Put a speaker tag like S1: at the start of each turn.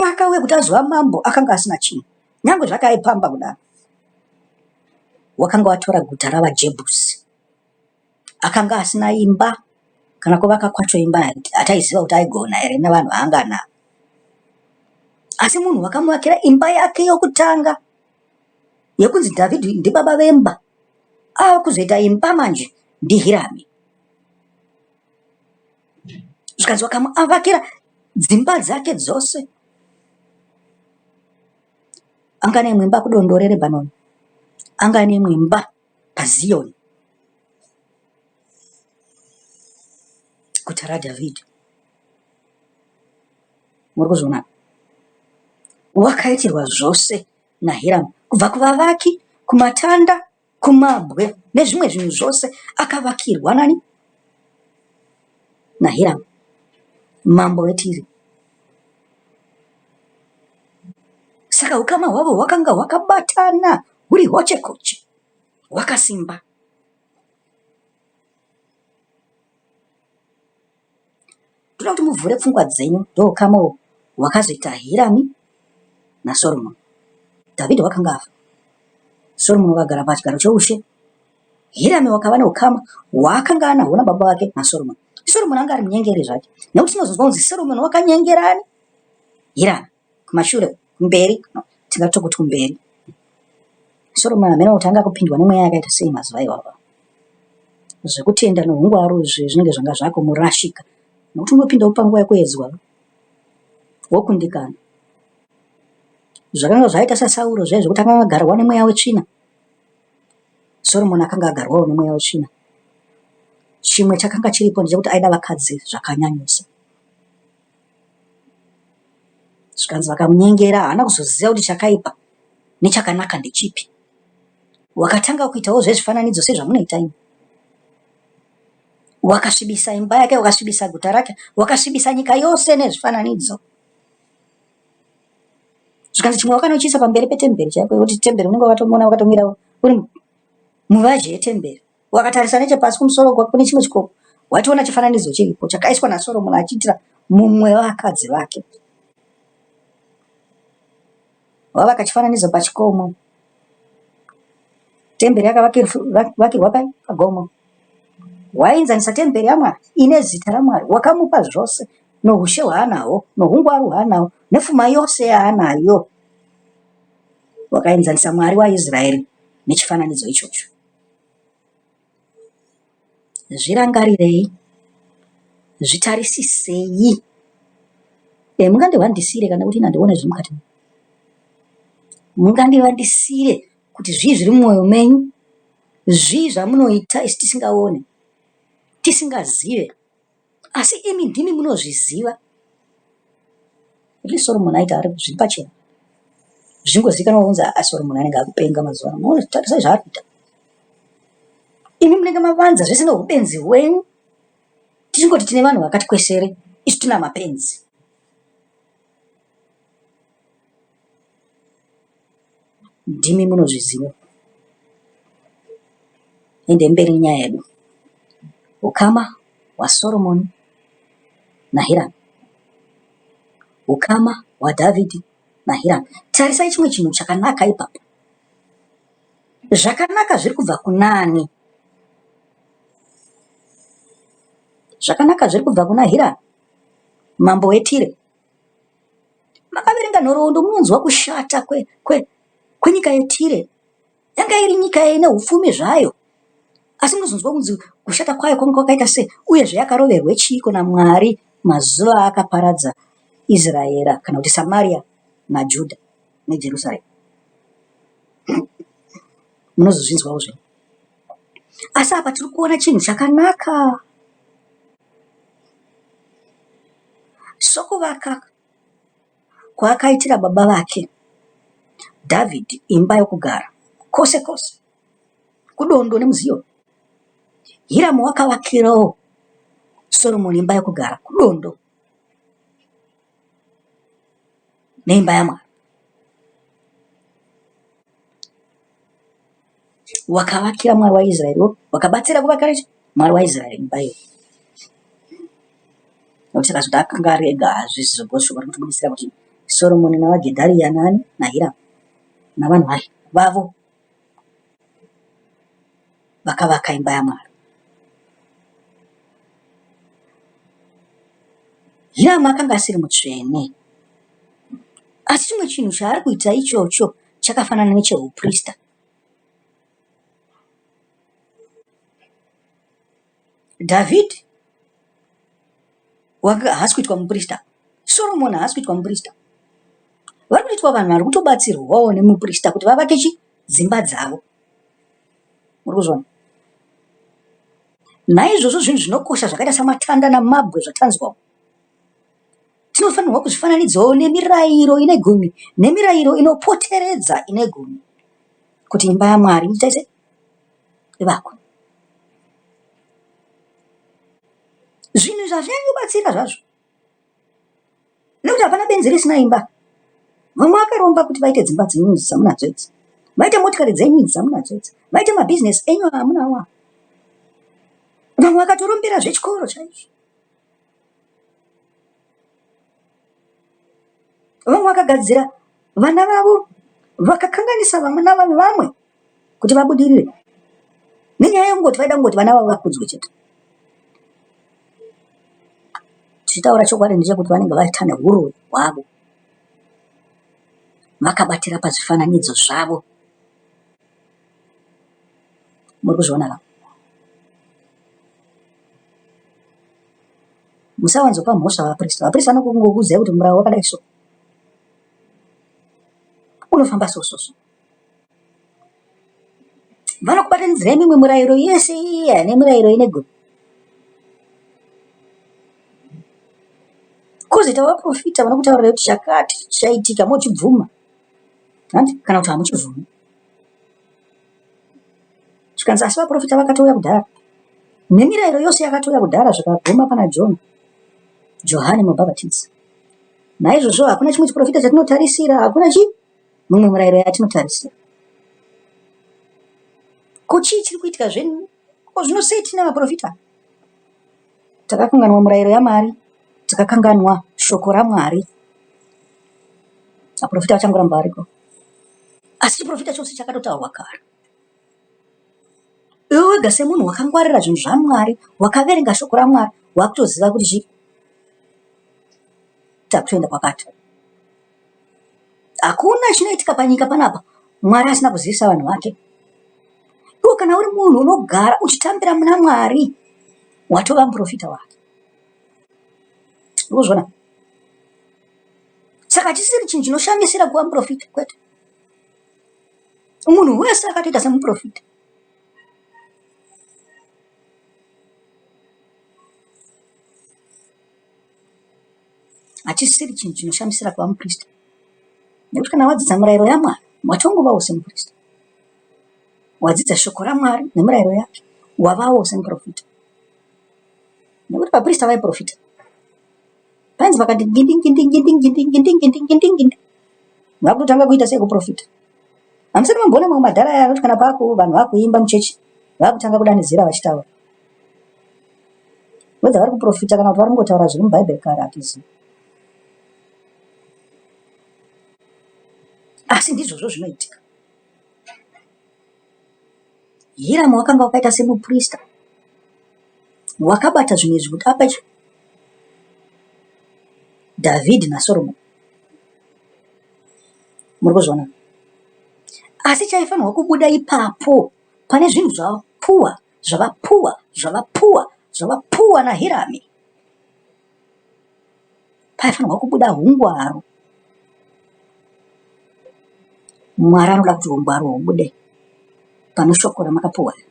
S1: Paakauya kuti azova mambo akanga asina chinhu, nyange zvake aipamba kudaro. Wakanga watora guta ravaJebhusi. Akanga asina imba kana kuvaka kwacho imba hataiziva kuti aigona here nevanhu vaanga anavo. Asi munhu wakamuvakira imba yake yokutanga yekunzi Dhavhidhi ndibaba vemba ava kuzoita imba manje ndiHirami. Zvikanzi wakamuvakira dzimba dzake dzose. Anga ane imwe imba kudondo reRebhanoni, anga ane imwe imba paZiyoni, guta raDhavhidhi. Muri kuzviona? Wakaitirwa zvose naHiramu, kubva kuvavaki, kumatanda, kumabwe nezvimwe zvinhu zvose akavakirwa nani? NaHiramu, mambo weTire. Saka ukama hwavo hwakanga hwakabatana huri hochekoche, hwakasimba. Ndoda kuti muvhure pfungwa dzenyu ndoukama uhwu hwakazoita Hirami naSoromoni. Dhavhidhi wakanga afa. Soromoni wakagara pachigaro cheushe. Hirami wakava neukama hwaakanga anahwo nababa vake naSoromoni. Soromoni anga ari munyengeri zvake nekuti tinozonzwa kunzi Soromoni wakanyengera ani? Hirami. Kumashure, kumberi, no, tingatokuti kumberi. Soromoni hameno kuti anga kupindwa nemweya yakaita sei mazuva iwawa. Zvekutenda noungwaru izvi zvinenge zvanga zvakumurashika nokuti unopindawo panguva yekuedzwa wokundikana. Zvakanga zvaita saSauro zviya zvekuti akanga agarwa nemweya wetsvina. Soromoni akanga agarwawo nemweya wetsvina. Chimwe chakanga chiripo ndechekuti aida vakadzi zvakanyanyisa. Zvikanzi vakamunyengera haana kuzoziva kuti chakaipa nechakanaka ndechipi. Wakatanga kuitawo zvezvifananidzo sezvamunoita imi. Wakasvibisa imba yake, wakasvibisa guta rake, wakasvibisa nyika yose nezvifananidzo. Zvikanzi chimwe wakanochiisa pamberi petemberi chaipo yekuti temberi unenge wakatomuona wakatomira uri muvazhe yetemberi. Wakatarisa nechepasi kumusoro kune chimwe chikomo waitoona chifananidzo chiripo chakaiswa naSoromoni achiitira mumwe wevakadzi vake. Wavaka chifananidzo pachikomo. Temberi yakavakirwa pai? Pagomo. Wainzanisa temberi yaMwari ine zita raMwari wakamupa zvose noushe hwaanahwo noungwaru hwaanahwo nefuma yose yaanayo. Wakaenzanisa Mwari waIsraeri nechifananidzo ichocho. Zvirangarirei, zvitarisisei. E, mungandihwandisire kana kuti ini handione zviri mukati. Mungandivandisire kuti zvii zviri mumwoyo menyu, zvii zvamunoita isu tisingaone, tisingazive. Asi imi ndimi munozviziva. At least Solomon aiti ari zviri pachena. Zvingozivikanwa kunzi aa Solomon anenge akupenga mazuva ano. Muone tarisai zvaari kuita. Imi munenge mavanza zvese neubenzi hwenyu. Tichingoti tine vanhu vakati kwesere, isu tina mapenzi. Ndimi munozviziva. Ende mberi nenyaya yedu. Ukama hwaSoromoni naHiramu. Ukama hwaDhavhidhi naHiramu. Tarisai chimwe chinhu chakanaka ipapo. Zvakanaka zviri kubva kunani? Zvakanaka zviri kubva kuna Hiramu, mambo weTire. Makaverenga nhoroondo munonzwa kushata kwenyika yeTire. Yanga iri nyika ine upfumi zvayo asi munozonzwa kunzi kushata kwayo kwanga kwakaita sei uyezve yakaroverwe chiiko naMwari mazuva aakaparadza Israera kana kuti Samaria naJudha neJerusarema. Munozozvinzwawo zvenyu. Asi apa tiri kuona chinhu chakanaka. Sokuvaka kwaakaitira baba vake Dhavhidhi imba yokugara kwose kwose kudondo nemuZiyoni, Hiramu wakavakirawo Soromoni imba yokugara kudondo neimba yaMwari. Wakavakira Mwari waIsraeri, wakabatsira kuvakira Mwari waIsraeri imba iyoyo. Nokuti akazoti akanga ari ega hazvisi zvobva shoko rikutibudisira kuti Soromoni navaGedhariya naani naHiramu navanhu vavo vakavaka imba yaMwari. Hiramu akanga asiri mutsvene. Asi chimwe chinhu chaari kuita ichocho chakafanana nechehuprista. Dhavhidhi haasi kuitwa muprista. Soromoni haasi kuitwa muprista. Vari kutoitwa vanhu vari kutobatsirwawo nemuprista kuti vavake chi dzimba dzavo. Muri kuzviona? Naizvozvo zvinhu zvinokosha zvakaita samatanda namabwe zvatanzwa tinofanirwa kuzvifananidzawo nemirayiro ine gumi nemirayiro inopoteredza ine gumi kuti imba yaMwari ite sei? Ivakwe. Zvinhu izvi hazvinyanyi kubatsira zvazvo nekuti hapana benzi risina imba. Vamwe vakaromba kuti vaite dzimba dzenyu idzi dzamunadzo idzi, vaite motikari dzenyu idzi dzamunadzo idzi, vaite mabhizinesi enyu amunawo aya. Vamwe vakatorombera zvechikoro chaizvo. Vamwe vakagadzira vana vavo vakakanganisa vamwe navamwe kuti vabudirire nenyaya yekungoti vaida kungoti vana vavo vakudzwe chete. Tichitaura chokwadi ndechekuti vanenge vaita nehuroyi hwavo vakabatira pazvifananidzo zvavo. Muri kuzviona ka? Musawanzopa mhosva vapristi. Vapristi vanokungokuudzai kuti murau wakadai so unofamba so so so. Vanokubatanidzirai mimwe murayiro yese iya nemirayiro ine gumi. Kozoita vaprofita vanokutaurirai kuti chakati chichaitika mochibvuma hanti kana kuti hamuchibvumi. Zvikanzi asi vaprofita vakatouya kudhara nemirayiro yose yakatouya kudhara zvikaguma pana Jona, Johani Mubhabhatidzi. Naizvozvo hakuna chimwe chiprofita chatinotarisira, hakuna chii mimwe mirayiro yatinotarisira. Ko chii chiri kuitika zve? Ko zvino sei tine vaprofita? Takakanganwa murayiro yaMwari, takakanganwa shoko raMwari. Vaprofita vachangoramba variko, asi chiprofita chose chakatotaurwa kare. Iwe wega semunhu wakangwarira zvinhu zvaMwari, wakaverenga shoko raMwari, wakutoziva kuti chii takutoenda kwakati. Hakuna chinoitika panyika panapa Mwari asina kuzivisa vanhu vake. Iwe kana uri munhu unogara uchitambira muna Mwari, watova muprofita wake. Urikuzviona? Saka hachisiri chinhu chinoshamisira kuva muprofita, kwete. Munhu wese akatoita semuprofita. Hachisiri chinhu chinoshamisira kuva muprista nekuti kana wadzidza mirayiro yaMwari watongovawo semuprista. Wadzidza shoko raMwari nemirayiro yake wavawo semuprofita nekuti vaprista vaiprofita. Painzi vakati ngindi ngindi ngindi ngindi ngindi ngindi ngindi ngindi vakutotanga kuita sekuprofita. Hamusati mamboona mamwe madhara aya anoti kana paku vanhu vakuimba muchechi vakutanga kudanidzira vachitaura. Whether vari kuprofita kana kuti vari kungotaura zviri muBhaibheri kare hatizivi. Asi ndizvozvo zvinoitika. Hiramu wakanga wakaita semuprista wakabata zvinhu izvi kuti ape Dhavhidhi naSoromoni. Muri kuzviona? Asi chaifanirwa kubuda ipapo pane zvinhu zvavapuwa zvavapuwa zvavapuwa zvavapuwa naHirami paifanirwa kubuda hungwaru. Mwari anoda kuti hungwaru hubude pane shoko ramakapuwa iri.